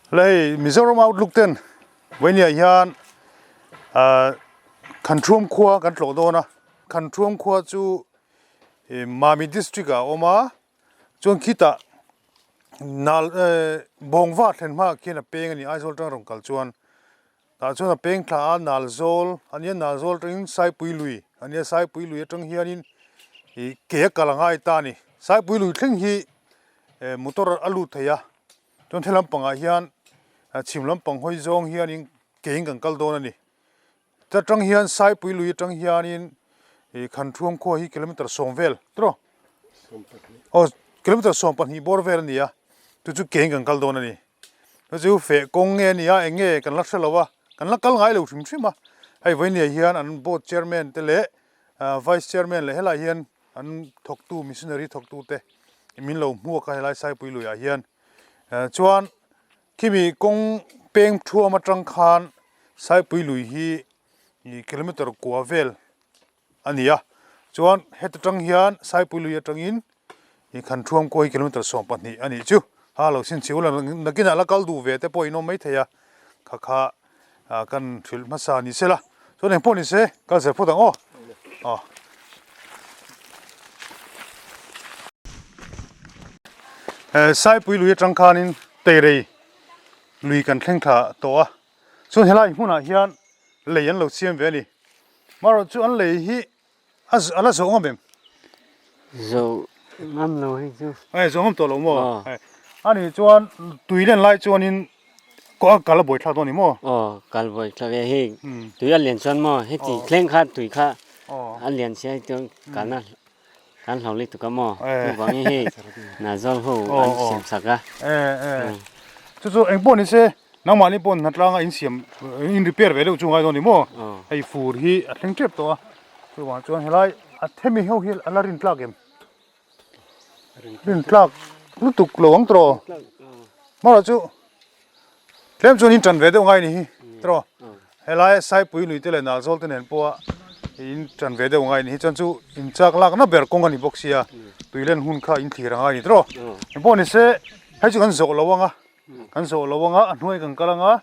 Le hei Mizoram Outlook ten vawinia hian ah Khanṭhuam khua kan tlawh dawn a, Khanṭhuam khua chu Mami district ah a awm a, chuan khitah nal eh Bawngva thlen hmaah khian a peng a ni Aizawl atanga rawn kal chuan tah chuan a peng thla a Nalzawl a nia Nalzawl atangin Saipui lui a nia Saipui lui atang hianin ih ke a kal a ngai ta a ni Saipui lui thleng hi eh motor a lut thei a. Chuan he lampangah hian chhim lampang hawi zawng hianin kein kan kal dawn a ni. Ta tang hian Saipui lui atang hianin ih Khanṭhuam khua hi kilometer 10 vel tawh aw kilometer 12 bawr vel a ni a, chu chu kein kan kal dawn a ni. Chu chu feh kawng nge a ni a eng nge kan la hre lo a, kan la kal ngai lo hrim hrim a. Hei vawinia hian an board chairman te leh vice chairman leh helaiah hian An thawktu missionary thawktu te min lo hmuak a helai Saipui luiah hian chuan khimi kawng peng thuam atang khan Saipui lui hi ih kilometer kua vel a ni a chuan heta tang hian Saipui lui atangin ih khan thuam kuai kilometer 12 a nih chu ha lo sin chhiu la nakinah la kal duh ve te pawh in awm maithei a kha kha kan hrilh hmasa ni se la chuan engpawh ni se kal zel phawt ang aw aw Saipui lui atang khanin Teirei lui kan thleng thla tawh a chuan helai hmunah hian lei an lo siam ve a ni marawh chu an lei hi A a la zawh ngam em? Zawh ngam lo hei chu. Ai zawh ngam tawh lo maw? A nih chuan tui len lai chuanin kawh a kal a buai thlak dawn ni maw? Aw kal buai thlak e hei tui a lian chuan maw heti thleng kha tui kha a lian sia hei chuan kalna kan hlau lutuk a maw chuvangin hei Nazawl ho an siam sak a. Chu chu engpawh ni se Nangmahni pawh hnatlanga in siam in repair ve deuh chu ngai dawn ni maw? Hei fur hi a thleng tep tawh a, chuvang chuan helai a themi ho hi a la rin tlak em? Rin tlak lutuk lo ang tawh marawh chu tlem chuan in tan ve deuh ngai ni hi tawh helai Saipui lui te leh Nalzawl te nen pawha in tan ve deuh ngai ni hi chuan chu in chak lakna ber kawng a ni bawk sia tuilen hun kha in thlir a ngai ni tawh engpawh ni se hei chu kan zawh lo ang a. Kan zawh lo anga a hnuai kan kal anga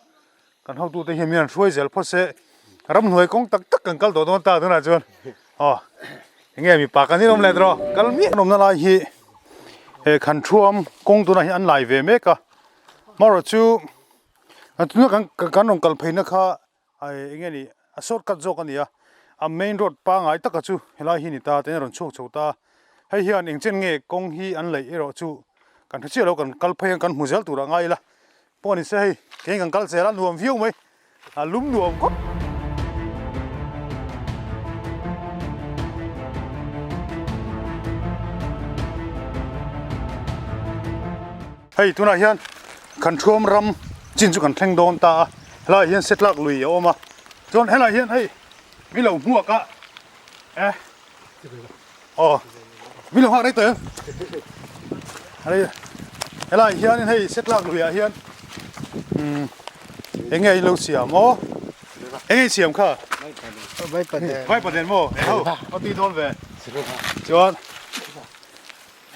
kan hotute hian min han hruai zel phawt se ramhnuai kawng tak tak kan kal tawh dawn ta tunah chuan aw enge mipa kan inawm leh tawh kal miah an awmna lai hi he khan thuam kawng tunah hian an lai ve mek a marawh chu tuna kan kan rawn kal pheina kha Ai enge ni a shortcut zawk a ni a, a main road pangai taka chu helai hi ni ta te a rawn chhuak chho ta, hei hian eng chen nge kawng hi an laih erawh chu kan hre chiah lo kan kal phei ang kan hmu zel tur ah ngai ila pawh ni se hei keng kan kal zel a nuam viau mai a lum nuam khawp. Hei tunah hian kan thuam ram chin chu kan thleng dawn ta a helaiah hian setlak lui a awm a chuan helaiah hian hei mi lo hmuak a eh aw mi lo nghak rei tawh em hei helaiah hianin hei setlak luiah hian umm eng nge in lo siam aw eng nge i siam kha vaipaden maw eh ho a tui dawn ve chuan.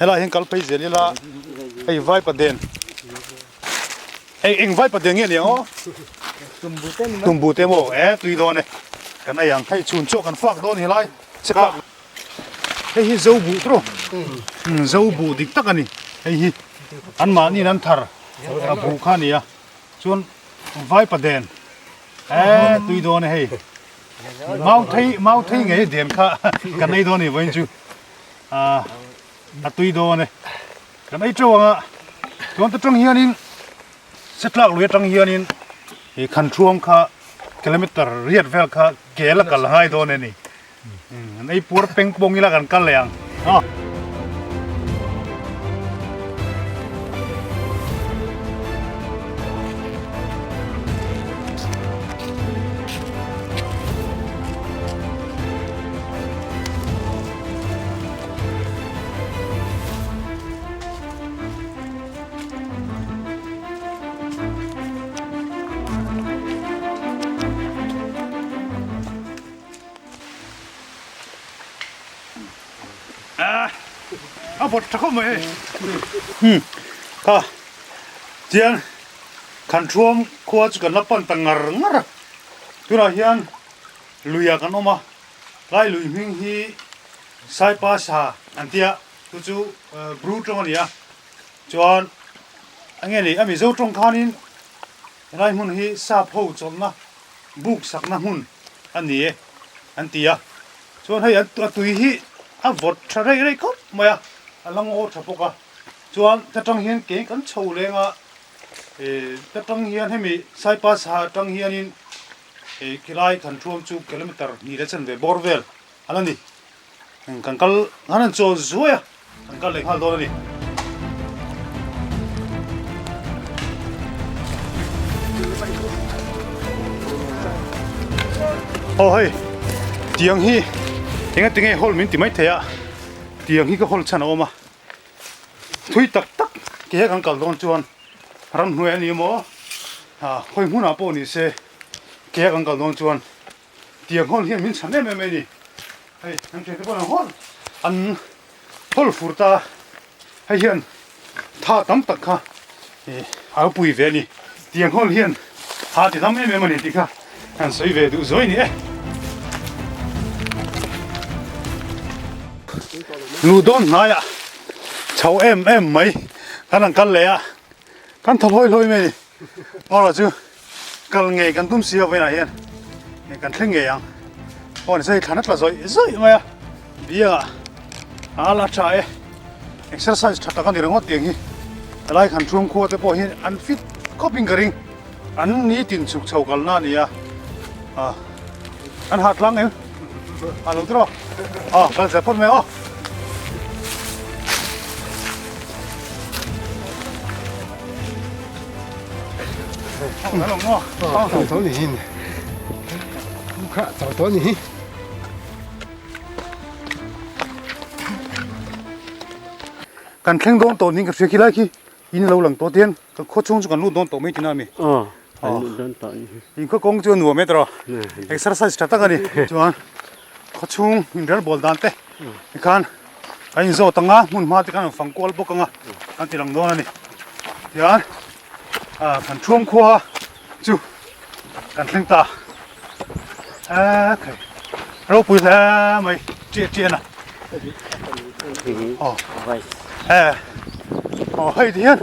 Helai hian kal phei zel ila hei vaipa den eng eng vaipa den nge ni ang aw tumbu te maw e tui dawn e kan ei ang hei chhun chaw kan fak dawn helai cheka hei hi zo buh tawh zo buh dik tak a ni hei hi an mahni in an thar a buh kha a ni a chuan vaipa den e tui dawn e hei mau thei mau thei ngei den kha kan ei dawn a ni vawiin chu. Ah a tui dawn e. Kan ei teuh ang a, chuan ta tang hianin setlak lui atang hianin ih khan thuam kha kilometer riat vel kha kel a kal ngai dawn e ni. An ei puar peng pawng ila kan kal leh ang. A vawt tha khawp mai hei. Kha chiang. Khan Thuam khua chu kan la pan ta ngar ngar a, tunah hian luiah kan awm a, lai lui hming hi Saipa sa an tia, chu chu Bru tawng a ni a, chuan enge ni a Mizo tawng khanin helai hmun hi sap ho chawlhna buk sakna hmun a ni e an ti a, chuan hei a tui hi a vawt tha rei rei khawp mai a, a la ngaw tha bawk a, chuan ta tang hian kei kan chho leng a. Ta tang hian hemi Saipa sa atang hianin khilai Khan Thuam chu kilometer hnih leh chanve bawr vel a la ni. Kan kal han han chawl zuai a, kan kal leh nghal dawn a ni. Aw hei tiang hi enga tinge hawl min ti mai thei a, tiang hi ka hawl chhan a awm a. Thui tak tak ke kan kal dawn chuan ramhnuai a ni maw khawi hmunah pawh ni se ke kan kal dawn chuan tiang hawn hian min chhan em em mai a ni. Hei kan thiante pawh an hawn an hawl fur ta hei hian tha tam tak kha a lo pui ve a ni. Tiang hawn hian tha ti tam em em a ni tih kha an sawi ve duh zuai a ni e. Lu dawn hnaiah chho em em mai kan han kal leh a, kan thaw hlawi hlawi mai a ni. Erawh chu kal ngei kan tum si avawinah hian kan thleng ngei ang. Aw ni sawi thlan a tla zawih zawih mai a, biangah a la tha e. Exercise tha tak a ni ringawt tiang hi. Helai khan chhung khua te pawh hi an fit khawp in ka ring. An nitin chhuk chho kalna a ni a, an hah tlang em? A lo tiraw? Aw kal zel phawt mai aw. Kan thleng dawn tawh niin ka hria khi lai khi in lo lang tawh tian kan khaw chhung chu kan lut dawn tawh mai tina a mi. Aw kan lut dawn tawh a ni. In khaw kawng chu a nuam e tawh exercise tha tak a ni chuan khaw chhung inrel bawl dan te tikhan kan inzawt ang a hmun hma te khan an fang kual bawk ang a kan ti lang dawn a ni tichuan kan thuam khua chu kan thleng ta a khai ropui hle mai chiah chiah na aw e aw hei ti hian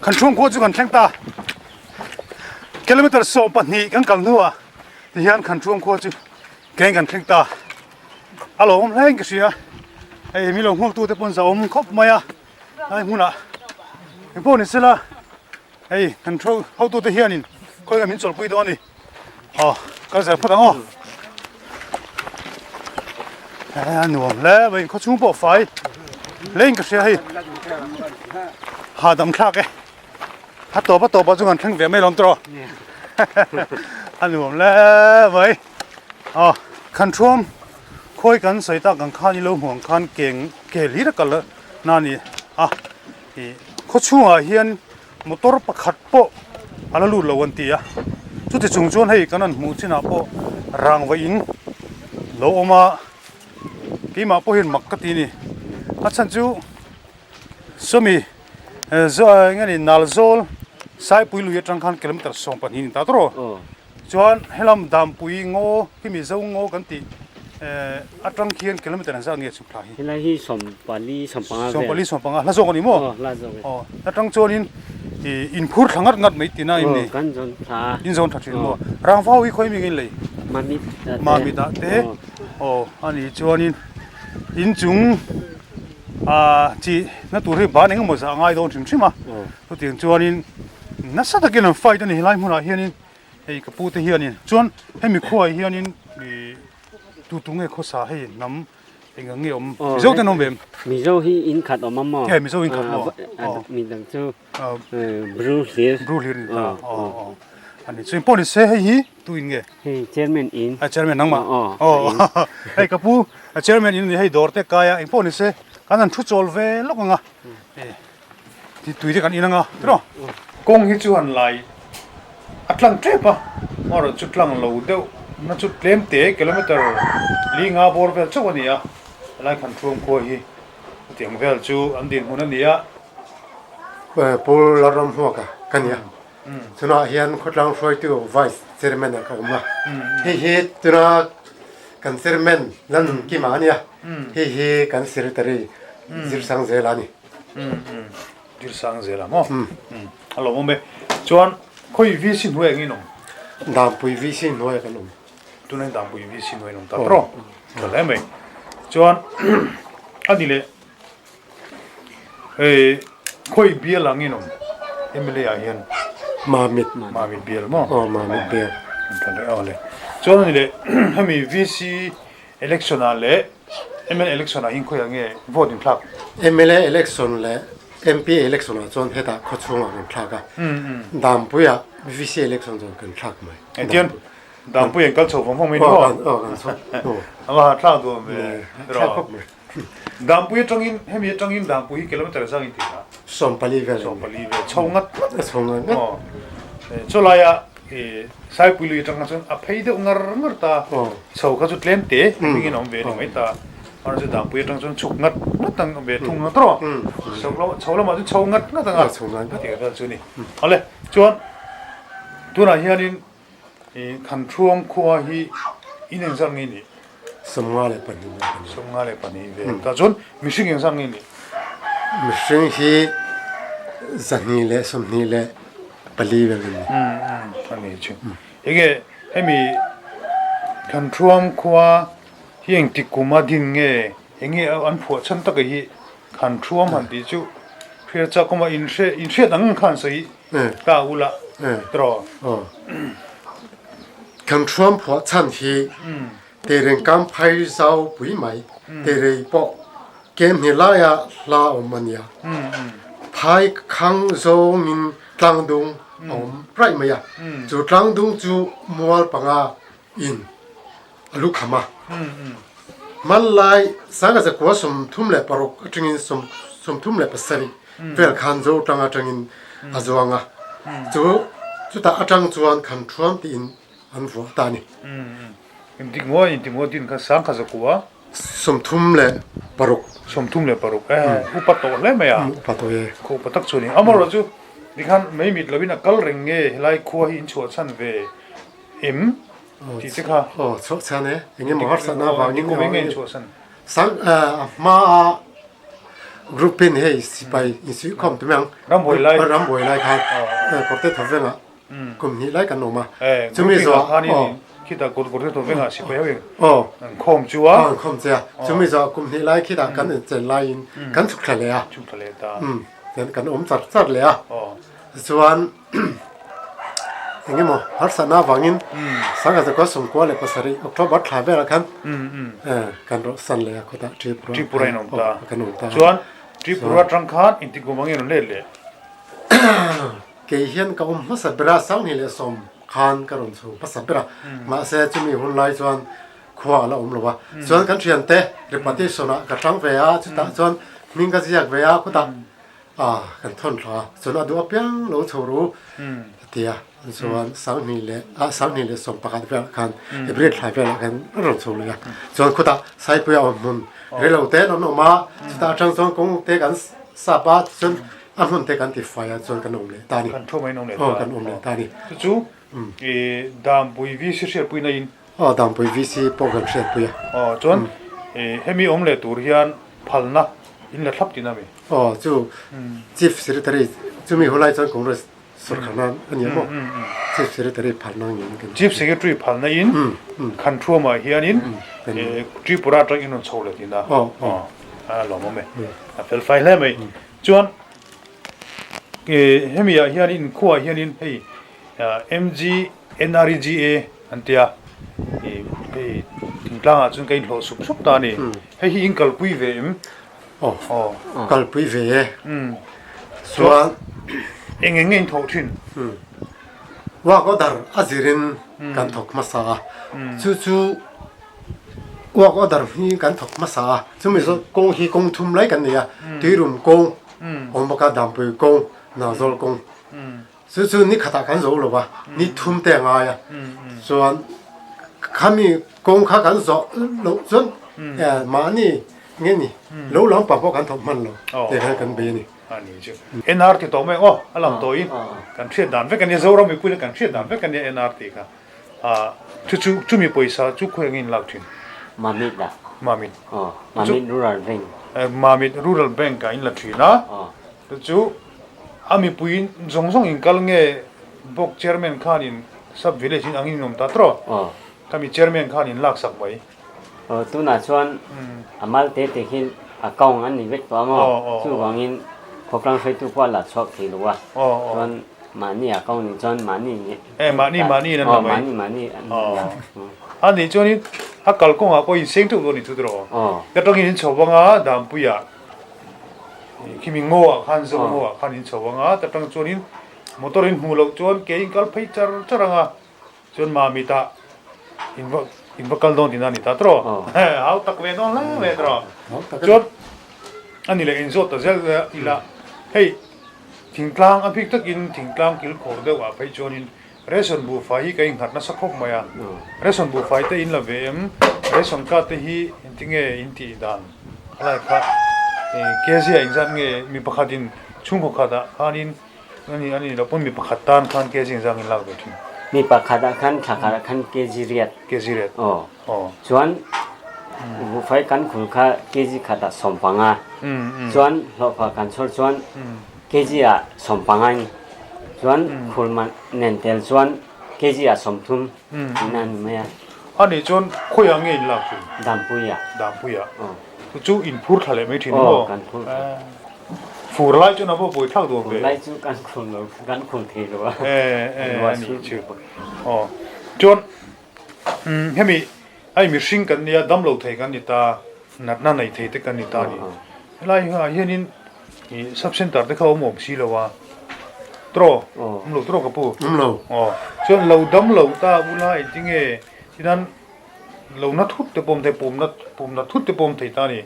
kan thuam khua chu kan thleng ta kilometer 12 kan kal hnuah ti hian kan thuam khua chu keng kan thleng ta a lo awm hle in ka hria hei mi lo hmuak tu te pawn za awm khawp mai a lai hmunah engpawh ni sela hei kan thu hotu te hianin khawi nge min chawlhpui dawn a ni aw kal zel phawt ang aw a nuam hle mai khaw chhung pawh fai hle in ka hria hei hahdam thlak e a tawp a tawp ah chu kan thleng ve mai lawm tawh a nuam hle mai aw khan thuam khawi kan sawi tak ang khan i lo hmuh ang khan keng ke hlir a kal na a ni a ih khaw chhungah hian motor pakhat pawh a la lut lo an ti a chuti chung chuan hei kan han hmuh chinah pawh rangva in lo awm a keimah pawh hian mak ka ti a ni a chhan chu Sawmi eng nge ni Nalzawl Saipui lui atang khan kilometer 12 ni ta tawh rawh. Chuan helam Dampui ngaw hi Mizo ngaw kan tih atang khian kilometer an zat nge chhuk thla hi. Helai hi 14 15 vel. 14 15 hla zawk a ni maw? Aw hla zawk e. Aw atang chuanin inphur thla ngat ngat mai tina in ni. Aw kan zawn thla. In zawn thla thin maw? Rangvau hi khawi mi nge in lei? Mamit ah te. Mamit ah te. Aw ani chuanin inchung. Ahh chi na tur hi ban engemaw zah a ngai dawn hrim hrim a, chutiang chuanin nasa takin an fight a ni helai hmunah hianin hei ka pu te hianin chuan hemi khuaah hianin ih tu tu nge khawsa hei hnam eng ang nge awm Mizo ten awm ve em? Mizo hi in khat awm a maw? Hei Mizo in khat maw? Mi dang chu Bru hlir. Bru hlir ni ta aw aw ani chu pawh ni se hei hi tu in nge? Hei chairman in. A chairman nangmah? Aw hei ka pu a chairman in ni hei dawr te kai a eng pawh ni se kan han thu chawl ve lawk ang a ti tui te kan in ang a tiraw? Kawng hi chu han lai a tlang tep a amaherawh chu tlang lo deuh na chu tlem te kilometer li nga bawr vel chauh a ni a helai khan thuam khua hi chutiang vel chu an dinhmun a ni a. Pu Lalramhmuaka. ka ni a. Chunah hian khawtlang hruaitu Vice Chairman ah ka awm a. Hei hi tuna kan Chairman Lalnunkima a ni a. Hei hi kan Secretary Zirsangzela a ni. Zirsangzela maw? A lawmawm e. Chuan khawi VC hnuaiah nge in awm? Dampui VC hnuaiah kan awm. Tuna in Dampui VC hnuaiah in awm ta tawh. Tha hle mai. Chuan a ni leh. Hei khawi bial ang in awm MLA ah hian Mamit Mamit bial maw? Aw Mamit bial. Tha leh aw le. Chuan ani leh hemi VC election ah leh MLA election ah hian khawiah nge vote in thlak? MLA election leh MP election ah chuan hetah khawchhung ah kan thlak a, Dampui ah VC election chuan kan thlak mai. Engtian Dampui an kal chho vawng vawng mai ni maw? Aw kan chho. A va thlak duh awm ve. Thlak khawp mai. Dampui atangin hemi atangin Dampui hi kilometer zang in ti a. 40 vel. 40 vel chho ngat ngat. Chho ngat ngat. Aw. Chulai a Saipui lui atang kha chuan a phei deuh ngar ngar ta. Chho kha chu tlem te hmingin a awm ve ni mai ta. Mahse Dampui atang chuan chhuk ngat ngat ang ve thung ngat rawh. Chho lamah chho lamah chuan chho ngat ngat ang a. Chho ngat ngat. Tih vel chu ni. Awle chuan tunah hianin Khanṭhuang khua hi in engzat nge nih? 52 vel kan ni. 52 vel. Tah chuan mihring engzat nge nih? Mihring hi 224 vel kan ni. A ni chu. Enge hemi Khanṭhuang khua hi engtik kuma din nge? Enge an phuah chhan taka hi Khanṭhuam han tih chu hriat chak awm a, inhriat ang khan sawi Ta ula tiraw. Kan thuam phuah chhan hi teireng kam phai zau pui mai, teirei pawh kem hni laia hla awm a nia. Phai khang zawngin tlangdung a awm raih mai a, chu tlangdung chu mual panga in a lu kham a. Hmanlai Sangha 36 atangin 37 vel khan zo tang atangin a zuang a, chu chutah atang chuan khan thuam tiin an vuah ta a ni. Intik maw intik maw din kha Sangha 36. 36 e upa tawh hle mai a. Upa tawh e. Khaw upa tak chu a ni. Amaherawhchu tikhan mei mit lovin a kal reng nge helai khua hi in chhuah chhan ve Em tih che kha. Aw chhuah chhan e, eng emaw harsatna avangin Nikum eng nge in chhuah chhan? Sang a hma a group in hei sipai insuih khawm tum ang. Ram buai lai. Ram buai lai khan kawrte thaw vengah kum hnih lai kan awm a. Chumi zawh khanin khitah kawrte thaw vengah sipai ho in an khawm chu a. An khawm che a. Chumi zawh kum hnih lai khitah kan inchen laiin kan chhuk thla leh a. Chhuk thla leh ta. Kan awm char char leh a. Chuan eng emaw harsatna avangin 1997 October thla velah khan kan rawh san leh a khawtah Tripura Tripura in awm ta kan awm ta. Chuan Tripura atang khan inti kum angin rawn let leh. Kei hian ka awm hmasa ber a, 2010 khan ka rawn chho hmasa ber a, mahse chumi hun lai chuan khua a la awm lo a. Chuan kan thiante repartition ah ka hrang ve a, chutah chuan hming ka ziak ve a, khawtah A, kan thawn thla a, chuan a duh apiang lo chho ru a ti a, chuan 20 leh ah 2011 velah khan April thla velah khan a rawn chho leh a, chuan khutah Saipuia awm hmun rilo te an awm a, chutah atang chuan kawng te kan sap a, chuan a hmun te kan ti fai a, chuan kan awm leh ta a ni. Kan thu mai in awm leh ta. Aw kan awm leh ta a ni. Chu chu i Dampui VC hriatpui na in. Aw Dampui VC pawh kan hriatpui a. Aw chuan i hemi awm leh tur hian phalna in la thlap tihna mi? Aw chu Chief Secretary chumi hulai chuan Congress sorkarna a ni a maw? Chief Secretary phalna ngeiin kan Chief Secretary phalna in Khanṭhuamah hianin Tripura atang in rawn chho leh tihna a lawmawm e, a fel fai hle mai. Chuan hemi ah hianin inkhuaah hianin hei MG NREGA an ti a, hei thingtlangah chuan ka inhlawh sup sup ta a ni. Hei hi in kalpui ve em? Aw, kalpui ve e. Chuan eng eng nge in thawh thin? Work order a zirin kan thawk hmasa a, chu chu work order hi kan thawk hmasa a, chumi zawh kawng hi kawng thum lai kan nei a, tuirum kawng, awmbaka dampui kawng, nazawl kawng. Chu chu ni khatah kan zo lo va, ni thum te a ngai a, chuan khami kawng kha kan zawh loh chuan mahni nge ni lo lampang pawh kan thawk hman lo tih khan kan bei a ni. A ni chu. NR ti tawh mai ang aw, a lang tawhin kan hriat dan vek a nia, Zoram mipuina kan hriat dan vek a nia NR tih kha. Ah, chu chu chumi pawisa chu khawi angin lak thin? Mamit ah. Mamit. Aw, Mamit Rural Bank. Mamit Rural Bank ah in la thin a. Aw. Chu chu a mipui zawng zawng in kal nge Block Chairman khanin Sub Village in angin in awm ta tawh? Aw. Khami Chairman khanin lak sak mai. Aw, tunah chuan a mal te te khi account an ni vek tawh a maw? Chuvangin khawtlang hruaitu pawh a la chhuak thei lo a. Chuan mahni account nih chuan mahni Eh, mahni mahni in an la mai. Mahni mahni an la. A nih chuanin a kalkawngah pawh inseng teuh dawn ni chu tiraw? Ka tawngin in chho vang a, Dampuiah khimi ngawah khan Zo ngawah khan in chho vang a, ta tang chuanin motor in hmuh loh chuan ke in kal phei char char ang a. Chuan Mamitah in va in va kal dawn tihna a ni ta tawh. Hau tak ve dawn hle ve tawh. Chuan a ni leh inzawt ta zel ila hei thingtlang a bik takin thingtlang kilkhawr deuh ah phei chuanin ration buhfai hi ka innghat nasa khawp mai a. Ration buhfai te in la ve em? Ration card te hi engtinge in tih dan khalai kha kg ah engzat nge mi pakhatin chhungkaw khatah khanin Ani ani lo pawn mi pakhat tan khan kg in zang in lak ve thin. Mi pakhat ah khan thla khat ah khan kg riat. Kg riat. Aw. Aw. Chuan buhfai kan khul kha kg khat ah sawmpanga. Chuan hlawhfa kan chhawr chuan kg ah sawmpanga in. Chuan khul man nen tel chuan kg ah sawmthum tihna a ni mai a. Ani chuan khawiah nge in lak thin? Dampui ah. Dampui ah. Aw. Chu in phur thla leh mai thin maw? Aw kan phur thla. Fur lai chuan a va buai thlak duh ve. Fur lai chu kan khul lo, kan khul thei lo a. E, e, a ni chu. Aw. Chuan, hemi ai mihring kan nia, dam lo thei kan ni ta, natna nei thei te kan ni ta a ni. Helai ah hianin i sub center te kha awm awm si lo a. Tawh, awm lo tawh ka pu. Awm lo. Aw. Chuan lo dam lo ta bula engtinge tinan lo na thut te pawh awm thei, pum na, pum na thut te pawh awm thei ta a ni.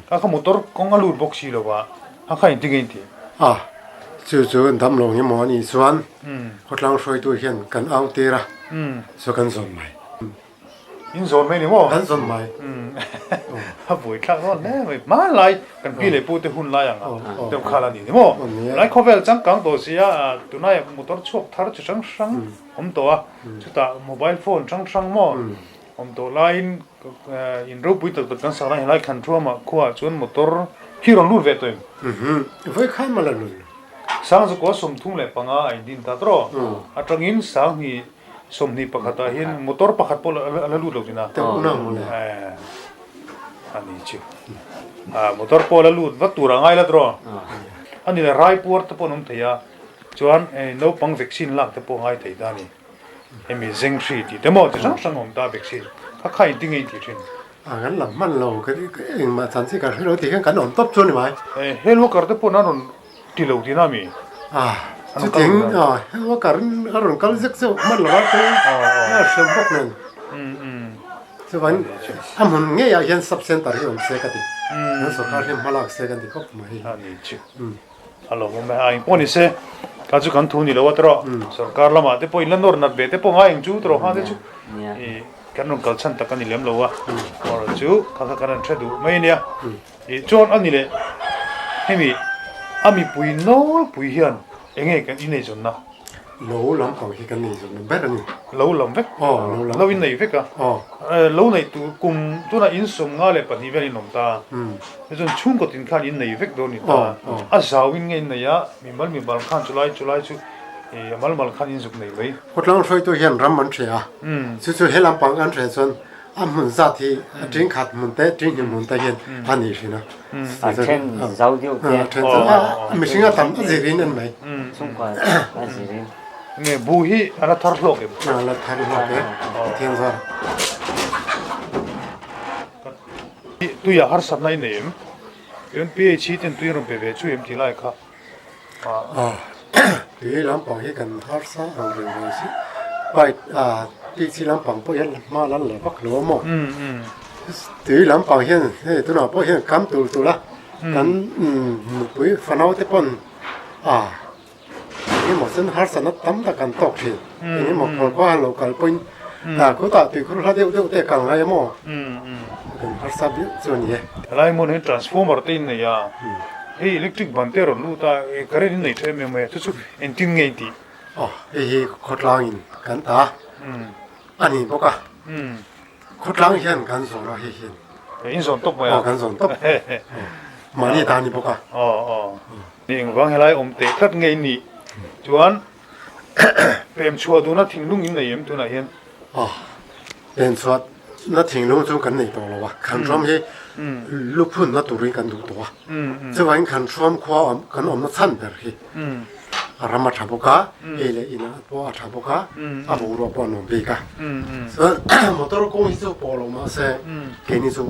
A kha motor kawng a lut bawk si lo a, a kha engtin nge in tih? A, chu chu dam lo nge maw a nih chuan khawtlang hruaitu hian kan au tir a, chu kan zawn mai. In zawn mai ni maw? Kan zawn mai. A buai thlak dawn hle mai. Hmanlai kan pi leh pu te hun lai ang a deuh khal a ni ni maw? Tunlai khawvel changkang tawh si a, tunlai motor chhuak thar chi hrang hrang awm tawh a, chutah mobile phone hrang hrang maw awm tawh laiin In ropui tak tak kan sak lai helai khan thuamah khuaah chuan motor hi rawn lut ve tawh em? Vawi khan mah la lut lo. Sangzakua 35 a indin ta tawh atangin Sanghnih 21 ah hian motor pakhat pawh a la lut lo thin a. Teuh na maw le. A ni chu. Motor pawh a la lut vat tur a ngai la tawh. A ni le raipuar te pawh an awm thei a, chuan naupang vaccine lak te pawh a ngai thei ta a ni. Hemi zeng hri tih te maw chi hrang hrang a awm ta vaccine kha kha in tinge in tih thin. A kan lam hman lo ka engmah chan chi ka hre lo tih hian kan awm tawp chu a ni mai. Health worker te pawh an rawn ti lo tihna mi? A chutiang health worker a rawn kal zek zeuh hman lo a te a hrem bawk nen. Chuan a hmun ngeiah hian sub center hi awm se ka ti. Kan sorkar hian hma lak se kan ti khawp mai. A ni chu. A lo awm e, a engpawh ni se, ka chu kan thu ni lo a tawh, sorkar lamah te pawh in la nawr nat ve te pawh ngai ang chu tawh ha te chu i kan rawn kal chhan tak a ni lem lo a, erawh chu kha kha kan rawn hre duh mai a nia, i chuan a ni leh hemi a mipui nawlpui hian enge kan ineizawnna. Lo lam pang hi kan nei zawk ber a ni. Lo lam vek? Aw, lo lam. Lo in nei vek a? Aw. Lo nei tur kum tunah in 52 vel in awm ta. Chuan chhungkaw tin khan in nei vek dawn ni ta. A zau in nge in nei a, mimal mimal khan chulai chulai chu a mal mal khan in zuk nei mai. Khawtlang hruaitu hian ram an hria a, chu chu he lam pang an hria chuan A hmun zat hi a ṭing khat hmun te, ṭing hnih hmun te hian a ni hrin a. A ṭhen zau deuh te. A ṭhen zau a mihring a tam a zirin an mai. Chhungkua a zirin. Nge bu hi a la thar hlawk em? A la thar hlawk e, Pathian zar. Tuia harsatna i nei em? MPH hi ten tui a rawn pe ve chu em tih lai kha. Tui lampang hi kan harsa ang reng ve si. Pipe tih chi lampang pawh hian hma lan la vak lo a maw. Tui lampang hian hei tunah pawh hian kam tur tur a kan nupui fanau te pawn a engemaw chuan harsatna tam tak kan tawk thin. Engemaw khawl khua han lo kal pawhin. Khutah tuikhur hla deuh deuh te kal ngai a maw? Kan harsa viau chu a ni e. Helai hmun hi transformer te in nei a, hei electric ban te a rawn lut a, current in nei tha em em mai a, chu chu engtin nge in tih? Aw, hei hi khawtlang in kan ta a ni bawk a, khawtlang hian kan zawn a hei hian. In zawn tawp mai a? Aw, kan zawn tawp. Mahni ta a ni bawk a. Aw, aw. Engvang helai awm teh tlat nge in nih chuan Pem chhuah duhna thinglung in nei em tunah hian? Aw, pem chhuahna thinglung chu kan nei tawh lo a, Khanhrawm hi luphunna turin kan duh tawh a, chuvangin Khanhrawm khua awm kan awmna chhan ber hi a ram a tha bawk a, ei leh inah pawh a tha bawk a, a boruak pawh a nuam bik a. Chuan motor kawng hi chu pawh lo mahse keini chu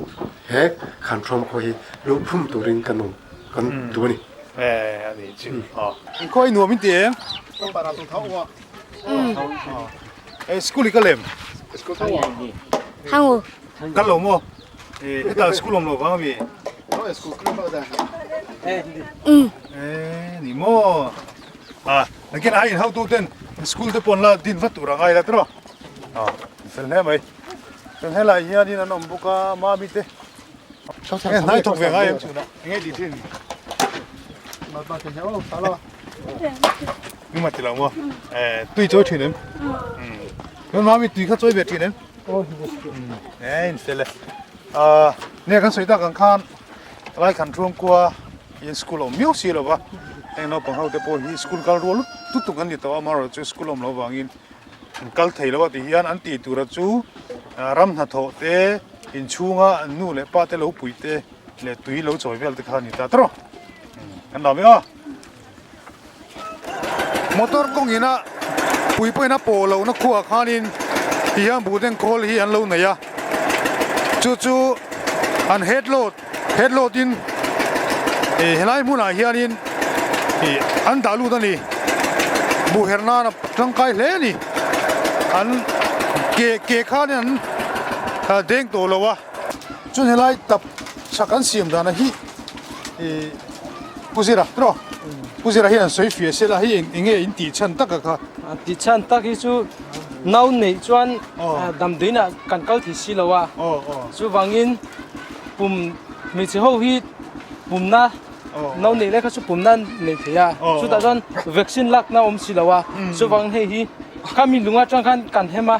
he Khanhrawm khua hi luphum turin kan awm kan duh a ni. Eh ani chu aw. Inkhawi nuam in ti em? Eh school i kal em? Hangu. Kal lo maw? Eh hetah school awm lo vang ami? Eh ni maw? Ah nakin a in hautu ten school te pawn la din vat tur a ngai la tiraw? Ah fel hle mai. Chuan helai hianin an awm bawk a mami te. Nge hnai thawk ve ngai em chhunah enge tih thin Nima ti lo maw eh tui chawi thin em Chuan mami tui kha chawi ve thin em Eh in fel e ah nge kan sawi tak ang khan lai khan thuam kua in school awm miau si lo va heng naupang ho te pawh hi school kal rual lutuk tuk an ni tawh a amaherawhchu school awm loh vangin An kal thei lo a ti hian an tih tura chu ram hnathawh te, inchhunga an nu leh pa te lo pui te leh tui lo chawi vel te kha a ni ta tawrh. Kan dah mai a. Motor kawng ina pui pawhin a pawh lohna khuaah khanin ti hian buhdeng khawl hi an lo nei a. Chu chu an head load, head load in helai hmunah hianin ih an dah lut a ni. Buh herh nan a tangkai hle a ni. An ke ke khanin an deng tawh lo a. Chuan helai tap chak an siam dana hi ih Pu Zira tiraw? Pu Zira hian an sawi fiah sela hei eng enge in tih chhan tak a kha? Tih chhan tak hi chu nau neih chuan damdawiinah kan kal thei si lo a. Chuvangin pum hmeichhe ho hi pumna nau neih lai kha chu pumna nei thei a. Chutah chuan vaccine lakna awm si lo a. Chuvangin hei hi khami lung atang khan kan hem a,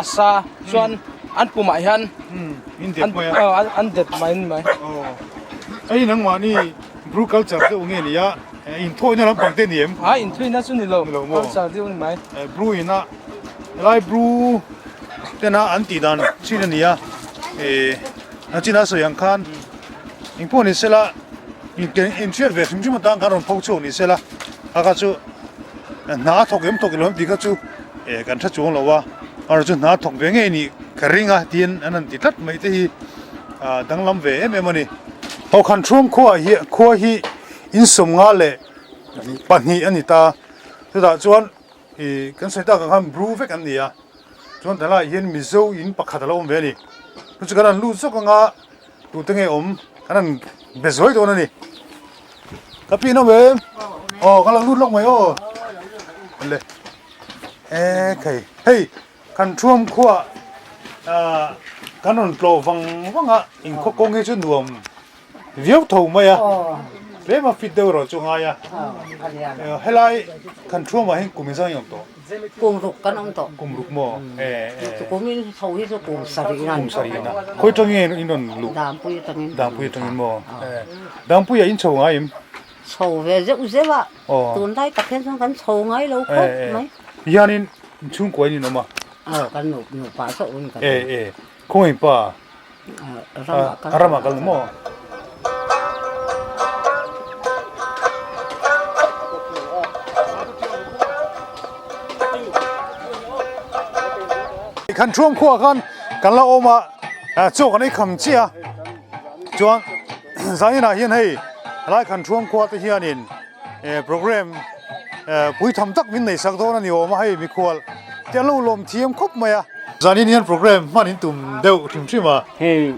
a sa chuan an pumah hian an dep mai a ni mai. Hei nangmahni Bru culture deuh nge ni a, inthawina lampang te ni em? A inthawina chu ni lo, culture deuh ni mai. Bru ina helai Bru tena an tih dan chin a ni a, a chin a sawi ang khan engpawh ni sela inhriat ve hrim hrim atan kan rawn pho chhuak ni sela a kha chu hna a thawk em thawk lo em tih kha chu kan hre chuang lo a, amaherawhchu chu hna a thawk ve ngei nih ka ring a tiin an han ti tlat mai te hi. Danglam ve em em a ni. Thawkhan Thuam khuaah hi khua hi insawmnga leh pahnih a ni ta. Chutah chuan ih kan sawi tak ang khan Bru vek an ni a. Chuan tlaiah hian Mizo in pakhat a lo awm ve a ni. Chu chu kan han lut zawk anga tute nge awm kan han be zuai dawn a ni. Ka pi in awm em? Aw ka lo lut lawk mai aw. Le e khai hei. Kan thuam khuah kan rawn tlawh vang vang a, inkhaw kawng hi chu nuam viau tho mai a, tlem a fit deuh erawh chu ngai a, helai kan thuamah hian kum engzah nge awm tawh? Kum ruk kan awm tawh. Kum ruk maw? Kum in chho hi chu kum sarih in a. Kum sarih in a. Khawi atangin in rawn luh? Dangpui atangin. Dangpui atangin maw? Dangpui ah in chho ngai em? Chho ve zeuh zeuh a, tunlai tak hian chuan kan chho ngai lo khawp mai. Hianin inchhungkua in in awm a? Aw, kan nu nupa chauh in kan awm. E e, khawngaih pa? Ramah kal. Ramah kal maw? Kan thuam khuaah khan kan la awm a, chaw kan ei kham chiah a, chuan Zaninah hian hei helai khan thuam khua te hianin program puitham tak min nei sak dawn a ni awm a hei mikhual te an lo lawm thiam khawp mai a. Zanin hian program hman in tum deuh hrim hrim a. Hei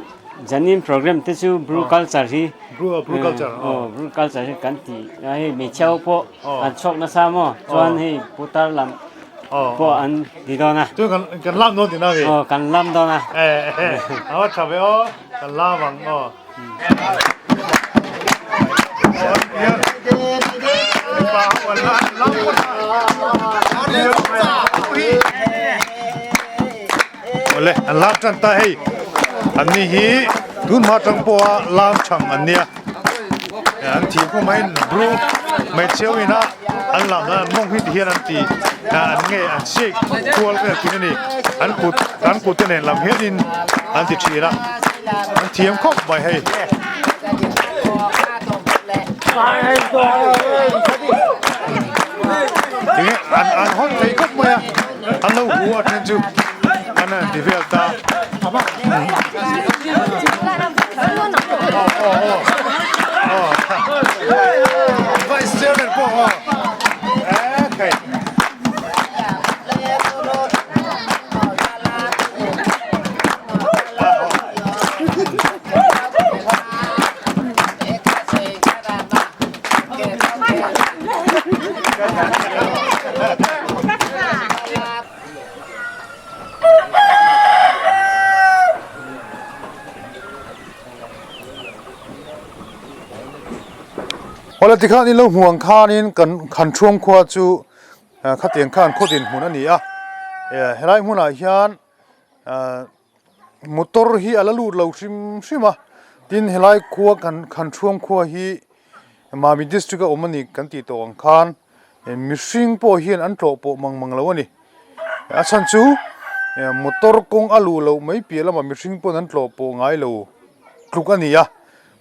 zanin program te chu Bru culture hi Bru culture aw Bru culture hi kan ti a hei hmeichhia ho pawh an chhuak nasa maw chuan hei putar lam. pawh an ti dawn a. Chuan kan kan lam dawn tihna a ni? Aw kan lam dawn a. A va tha ve aw, kan lam ang aw. Awle an lam tan ta hei an ni hi tun hma tang pawha lam chhang an nia an thih khawm a in bru hmeichhe ho ina an lam dan an mawng hi ti hian an ti an nge an shake kual vel thin a ni an kut an kut te nen lam hianin an ti thin a an thiam khawp mai hei. Tinge an an hawn thei khawp mai a an lo hu a then chu an han ti vel ta. Vice Chairman pawh aw okay. Awle tikhan in lo hmuh ang khanin kan khan thuam khua chu khatiang khan khaw dinhmun a ni a helai hmunah hian motor hi a la lut lo hrim hrim a tin helai khua kan khan thuam khua hi Mami district a awm a ni kan tih tawh ang khan mihring pawh hian an tlawh pawh mang mang lo a ni a chhan chu motor kawng a luh loh mai piah lamah mihring pawn an tlawh pawh ngai lo tluk a ni a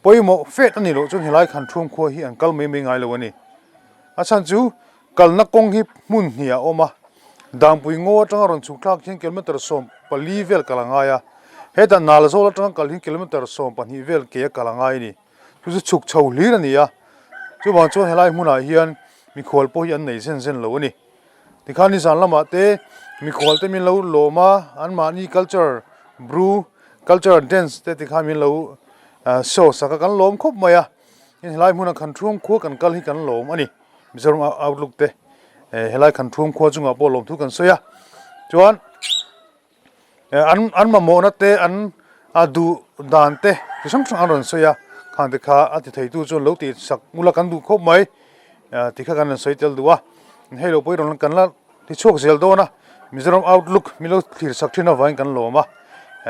pawimawh fet a nih loh chuan helai khan thuam khua hi an kal mai mai ngai lo a ni a chhan chu Kalna kawng hi hmun hnih a awm a, Dangpui ngaw atanga rawn chhuk thlak hian kilometre 14 vel kal a ngai a, hetah Nalzawl atanga kal hian kilometre 12 vel ke a kal a ngai a ni. Chu chu chhuk chho hlir a ni a, chuvang chuan helai hmunah hian mikhual pawh hi an nei zen zen lo a ni. Tikhan nizan lamah te mikhual te min lo lawm a, anmahni culture Bru culture dance te tikhan min lo show sak a, kan lawm khawp mai a. Helai hmuna khan thuam khua kan kal hi kan lawm a ni. Mizoram outlook te helai khan thuam khua chungah pawh lawmthu kan sawi a. Chuan an an mamawhna te an a duh dan te chi hrang hrang an rawn sawi a. Khang te kha a ti theitu chuan lo tih sak ula kan duh khawp mai ti kha kan rawn sawi tel duh a. Hei lo pawh hi rawn kan la ti chhuak zel dawn a. Mizoram outlook min lo thlir sak thin avangin kan lawm a.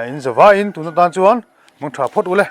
In zavaiin tun atan chuan mangtha phawt ule.